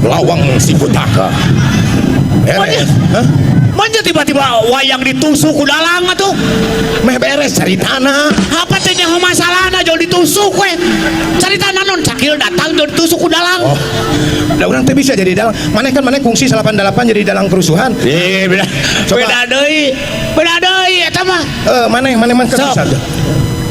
Lawang si Butaka. Beres. Hah? Manja tiba-tiba wayang ditusuk ku dalang atuh. Meh beres caritana. Apa teh nyaho masalahna jauh ditusuk we. Carita naon Cakil datang jauh ditusuk ku dalang. Oh. Da urang teh bisa jadi dalang. Maneh kan maneh kungsi 88 jadi dalang kerusuhan. Eh, beda. Coba. Beda deui. Beda deui eta mah. Eh, maneh maneh mah kan Sok. bisa.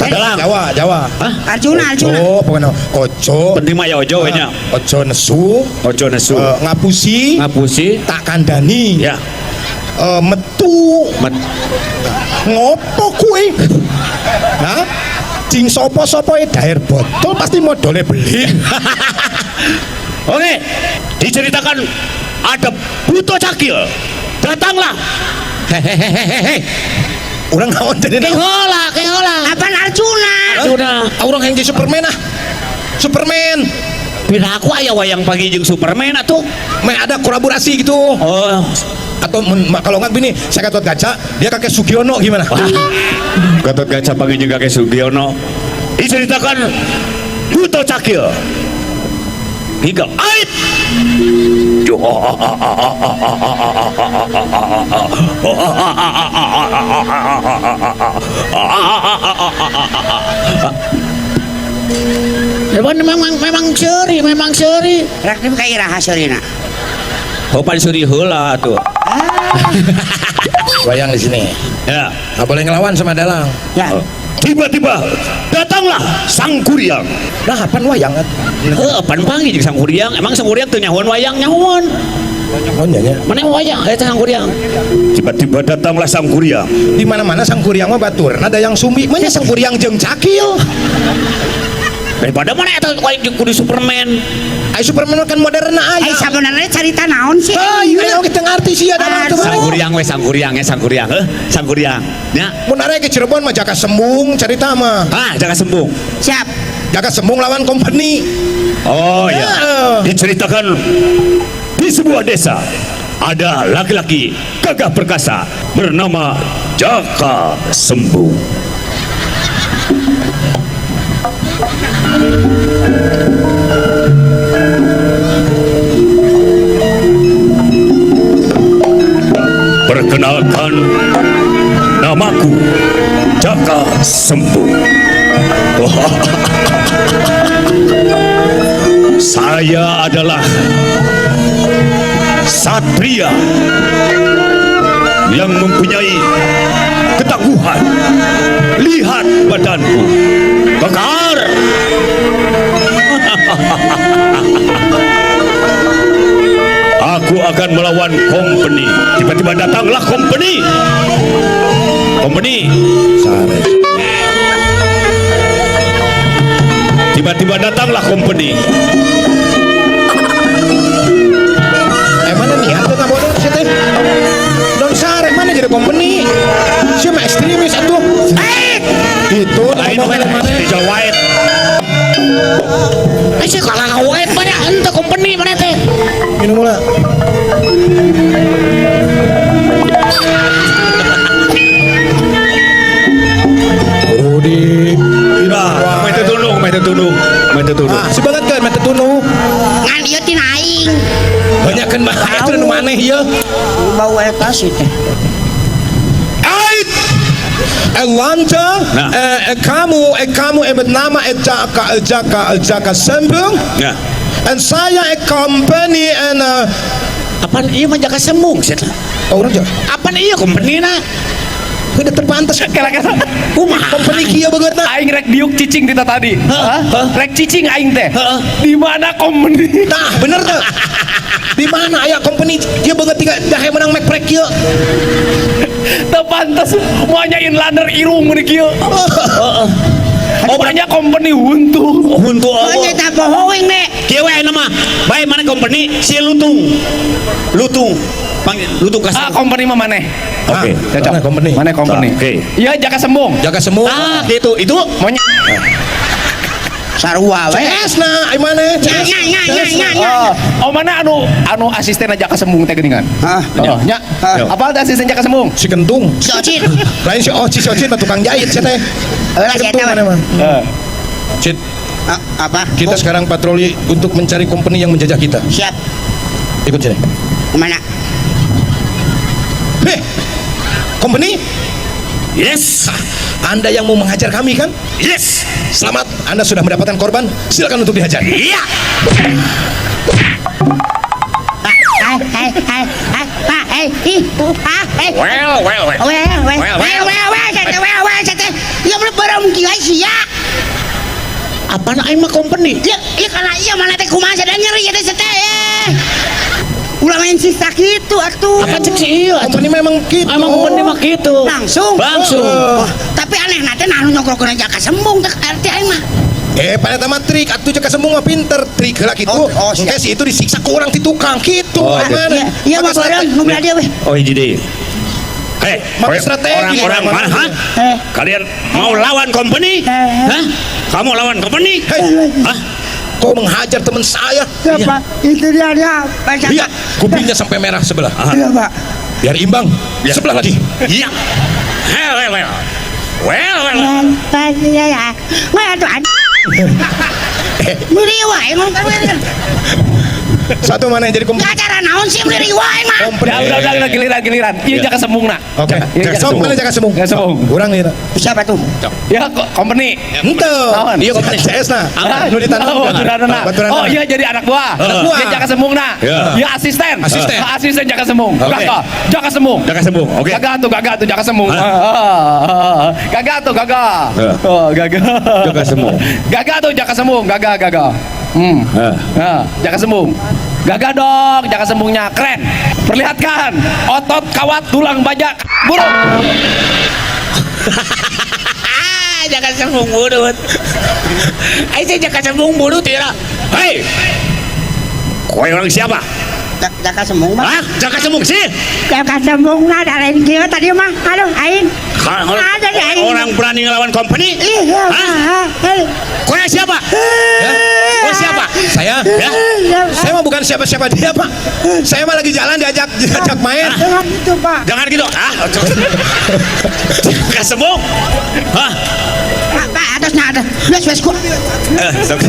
Dalang. Jawa, Jawa. Hah? Arjuna, Arjuna. Ojo, pokoknya ojo. Penting mah ya ojo we nya. Ojo nesu, Ojo nesu. Ngapusi, Ngapusi. Tak kandani. Ya. Metu Met. Ngopo kuwi? Hah? Jing sapa-sapa e daer botol pasti modole beling. Oke, diceritakan ada Buto Cakil. Datanglah. Hehehehehe. Urang naon jadi naon? Kehola, kehola. Apaan Arjuna? Arjuna. Ah, urang yang jadi Superman ah. Superman. Bila aku aya wayang pagi jeung Superman atuh. Meh ada kolaborasi gitu. Oh, Atau kalau nggak gini, saya Gatot Kaca, dia kakek Sugiono gimana? wah. Gatot Kaca pagi jeung kakek Sugiono. Diceritakan Buto Cakil. Hingga ait. Memang memang seri, memang seri. Rek di ka iraha seurina. Hopan seri heula atuh. Wayang di sini. Ya. Nggak boleh ngelawan sama dalang. Ya. Tiba-tiba datanglah Sang Kuryang. Nah, apaan wayang? Heuh, pan panggil jeung Sang Kuryang. Emang Sang Kuryang teu nyahoan wayang nyahoan. Oh, nya, nya. Mana wayang eta Sang Kuryang? Tiba-tiba datanglah Sang Kuryang. Di mana-mana Sang Kuryang mah batur. Ada yang sumi, mana Sang Kuryang jeung Cakil. Daripada mana eta wayang jeung kudu Superman. Ai Superman kan modern Ai aya. sabenerna carita naon sih? Hei, ayo kita ngerti sih ya dalang tuh. Sang Kuryang we Sang Kuryang ya Sang Kuryang heuh, Sang Kuryang. Nya. Mun arek ke Cirebon mah Jaka Sembung cerita mah. Ah, Jaka Sembung. Siap. Jaka Sembung lawan company. Oh ya. Heeh. Diceritakan di sebuah desa ada laki-laki gagah perkasa bernama Jaka Sembung. Perkenalkan, namaku Jaka Sembung. Saya adalah satria yang mempunyai ketangguhan. Lihat badanku, kekar. Aku akan melawan company. Tiba-tiba datanglah company. Company. Sare. Tiba-tiba datanglah company. Eh mana nih? Atuh ngabodoh sih teh. Don sare mana jadi company? Si mah ekstremis atuh. Eh, Itu lain ngomong we, mana? Dijual white. Eh, sih kalau white mana ente company mana teh? Minum lah. Rudi. Nah, mete tunung, mete tunung, mete tunung. Ah, si banget kan mete tunung. Ngan ieu tina aing. Banyak kan mah itu nu maneh ieu. Bau eta sih teh. Ait. Elanta, Nah. Kamu, kamu bernama Jaka Jaka Jaka Sembung. Ya. And saya company and Apaan iya mah Jaka Sembung sih? Oh, orang Jawa. Apaan iya company na? Udah terpantas. Kira-kira Kumaha? Company kieu beungeutna. aing rek diuk cicing dita tadi. Hah? Hah? Rek cicing aing teh. Heeh. Di mana company? Tah, bener tuh. Di mana aya company kieu beungeut tiga jahe menang mekprek kieu. Teu pantes moal inlander irung mun kieu. Oh, banyak company huntu. Huntu Oh eueuh. nya tah bohong we. Kieu we ayeuna mah. Bae mana company si Lutung. Lutung. Panggil Lutung Ah, kasar. company mah maneh. Oke. Ah, Cocok. mana company? Mana company? Oke. Iya, Jaka Sembung. Jaka Sembung. Ah, gitu. Itu Monyet. Sarua we. CS nah, ai maneh? Nya CS. nya nya nya nya nya. Oh, oh mana anu anu asisten Jaka Sembung teh geuningan? Hah? Oh, nya. Hah. Apa teh asisten Jaka Sembung? Si Kentung. Si Ocit. Lain si Oci, si Oci mah tukang jahit sia teh. Heula si Kentung eta mana mah. mah. Heeh. Cit, Apa? kita sekarang patroli untuk mencari company yang menjajah kita. Siap. Ikut sini. Kemana? Heh, company, Yes. Anda yang mau menghajar kami kan? Yes. Selamat, Anda sudah mendapatkan korban. Silakan untuk dihajar. Iya. Pak, hai, hai, hai, hai, Pak, eh, ih, ah, eh. Well, well, well. Well, well, Well, well, well. well, well, sate, well, well, sate. Ya belum barang kieu sia. Apaan aing mah company? Ya, ya karena iya mana teh kumaha sadar nyeri ya teh sate eh. Ulah main sisa kitu atuh. Apa cek si iya? Company memang gitu. Emang company mah gitu. Langsung. Langsung. Oh, tapi aneh nate nah nu nyogrokeun Jaka Sembung teh RT aing mah. Eh, pada tamat trik, atuh Jaka Sembung mah pinter trik heula kitu. Oh, oh, siap. Engke si itu disiksa ku urang ti tukang kitu. Oh, Mana? Iya, iya mah Maka bareng nu belah dia weh. Oh, hiji deui. Hei, Maka strategi. orang-orang mana? Hah? Eh. Kalian mau lawan company? Eh. Hah? Kamu lawan company? Hei, Hah? kau menghajar teman saya? Ya, Pak, itu dia dia. Pak Jaka. Lihat, kupingnya sampai merah sebelah. Iya, Pak. Biar imbang. Ya. Sebelah lagi. Iya. Well, well, well. Well, well. Pak, iya ya. Mah atuh an. Meuli wae mah. Satu mana yang jadi company? Acara naon sih meuli wae mah. Company. Ya udah udah giliran giliran. Iya Jaka Sembung nak. Oke. Iya, Jaka Sok Sembung. mana Jaka Sembung? Jaka Sembung. Urang ieu. Siapa tuh? Ya company. Henteu. Naon? Iya company CS nah. Ah, Nu ditanam. Oh, baturanna. Baturanna. Oh iya jadi anak buah. Anak buah. Iya Jaka Sembung nak. Ya. Iya asisten. Asisten. Ah, asisten Jaka Sembung. Oke. Gagah. Jaka Sembung. Jaka Sembung. Oke. Gagah tuh Jaka Sembung. Hah? Ah, gagah tuh gagah. Hah. Oh, gagah. Jaka Sembung. Gagah tuh Jaka Sembung, gagah gagah. Hmm. Hah. Nah, Jaka Sembung. Gagah dong, Jaka Sembungnya keren. Perlihatkan otot kawat tulang baja buruk. Ah, Jaka Sembung burut. Aing sih Jaka Sembung burut ya. Hei. Kau orang siapa? Jaka Sembung mah. Hah? Jaka Sembung sih. Jaka Sembung nah da lain kieu tadi mah. Aduh aing. Kalau Ada di aing. orang berani ngelawan company? Iya, Hah? Pak. Kau yang siapa? Kau siapa? Saya? Ya? Saya mah bukan siapa-siapa dia, Pak. Saya mah lagi jalan diajak diajak main. Jangan gitu, Pak. Jangan gitu. Ah, Jaka Sembung. Hah? Pak, Pak, atasnya ada. Wes, wes, gua. Eh, sok.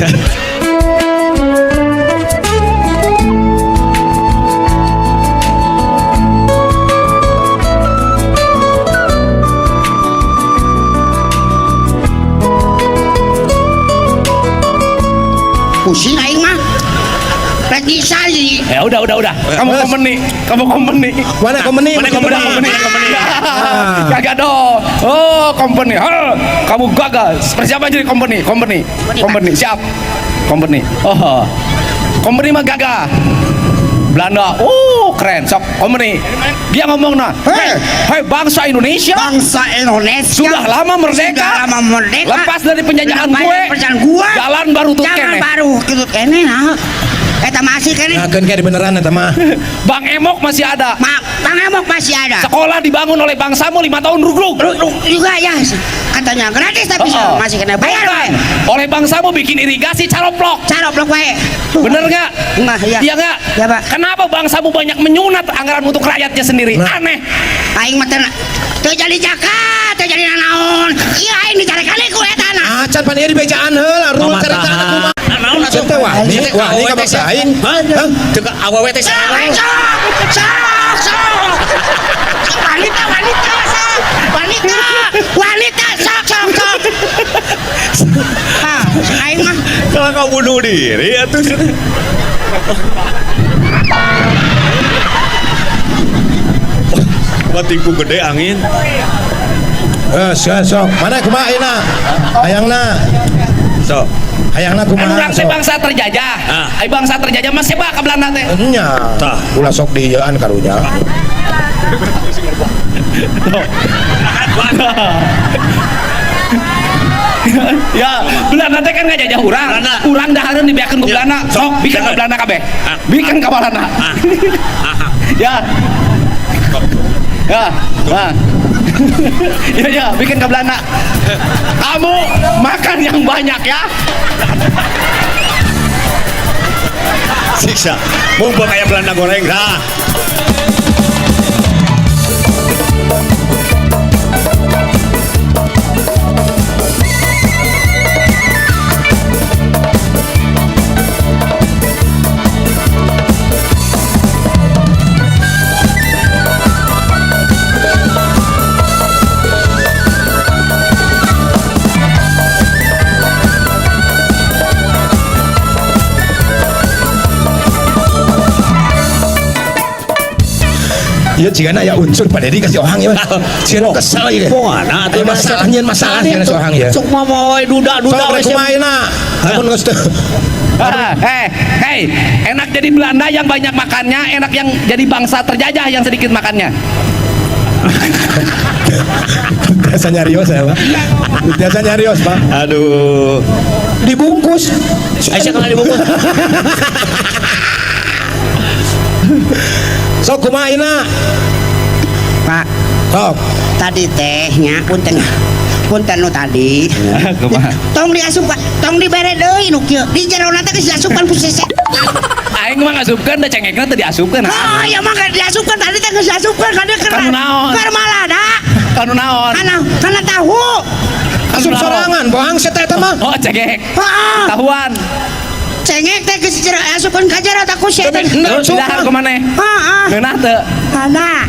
Pusing aing mah. Rek bisa jadi. Ya udah udah. Kamu Wes. company, kamu company. Mana company? Mana company? Udah company. Mana company? Ah. Gagah dong. Oh, company. Hah, kamu gagal. Persiapan jadi company, company. Company, siap. Company. Oh. Company mah gagah. Belanda. Oh, keren. Sok company. Dia ngomong nah, "Hei, hei bangsa Indonesia, Bangsa Indonesia sudah lama merdeka. Sudah lama merdeka. Lepas dari penjajahan Lepas gue. dari penjajahan gua. Jalan baru tuh Jalan kene. baru gitu kene nah. Eta masih kene. Nah, keun kayak beneran eta mah. Bang Emok masih ada. Ma, Bang Emok masih ada. Sekolah dibangun oleh bangsamu 5 tahun rugrug. Juga ya katanya gratis tapi Oh. masih kena bayar Bukan. wae. Oleh bangsamu bikin irigasi caroplok. Caroplok wae. Bener nggak? Enggak, iya. Iya nggak? Iya, Pak. Kenapa bangsamu banyak menyunat anggaran untuk rakyatnya sendiri? Nah. Aneh. Aing mah teu jadi jaka, teu jadi nanaon. Ieu aing dicari-cari ku eta na. Acan pan ieu dibejaan heula, rul carita anak kumaha. Nah, naon atuh? Teh wani, wani ka bangsa aing. Hah? Hah? Teu ka awewe teh Sok, saha? sok, sok, sok. Sok, wanita, wanita, sok. Wanita, wanita, sok, sok, sok. Ah, aing mah Kalau kau bunuh diri atuh. Batingku gede angin. Eh, sok sok. Mana kumaha ayeuna? Hayangna. Sok. Hayangna Kan kumaha? urang teh sok? bangsa terjajah. Ah. Ai bangsa terjajah mah seba ka Belanda teh. Nya. Tah. Ulah sok diieuan karunya. Ya, Belanda teh kan ngajajah urang. Belanda. Urang dahareun dibeakeun ku Ya. Belanda. Sok bikeun ka Jangan. Belanda kabeh. Ah. Bikeun ka Belanda. Ah. Ah. Ya. Ya. Nah. Ya ya, bikin ke Belanda. Kamu makan yang banyak ya. Siksa. Mumpung aya Belanda goreng. Nah. Ieu jigana aya unsur Pak Dedi kasih ohang ya. Sieun kesel ieu. Kumaha Aya masalah, nyeun masalah sieun si ohang ya. Sok momoy duda duda Sok we rek kumaha ayeuna? Lamun geus teu. Ah, eh, hey, enak jadi Belanda yang banyak makannya, enak yang jadi bangsa terjajah yang sedikit makannya. Biasa nyarios saya, Pak. Biasa nyarios, Pak. Aduh. Dibungkus. Aisyah kalau dibungkus. Sok kumaha ayeuna? Pak, Sok. Tadi teh nya punten. Punten nu tadi. Kumaha? Tong diasupan, tong dibere deui nu kieu. Di jerona teh geus diasupan ku sese. Aing mah ngasupkeun da cengekna teu diasupkeun. Oh, ya mah geus diasupkeun tadi teh geus diasupkeun ka dieu Kanu naon? Keur malada. Kanu naon? Kana kana tahu. Asup sorangan, bohang sia teh eta mah. Oh, cengek. Heeh. Tahuan. Cengek teh geus asupan ka jero teh ku sia teh. Tapi- Terus didahar ku maneh? Heeh. Ngeunah teu? Kana.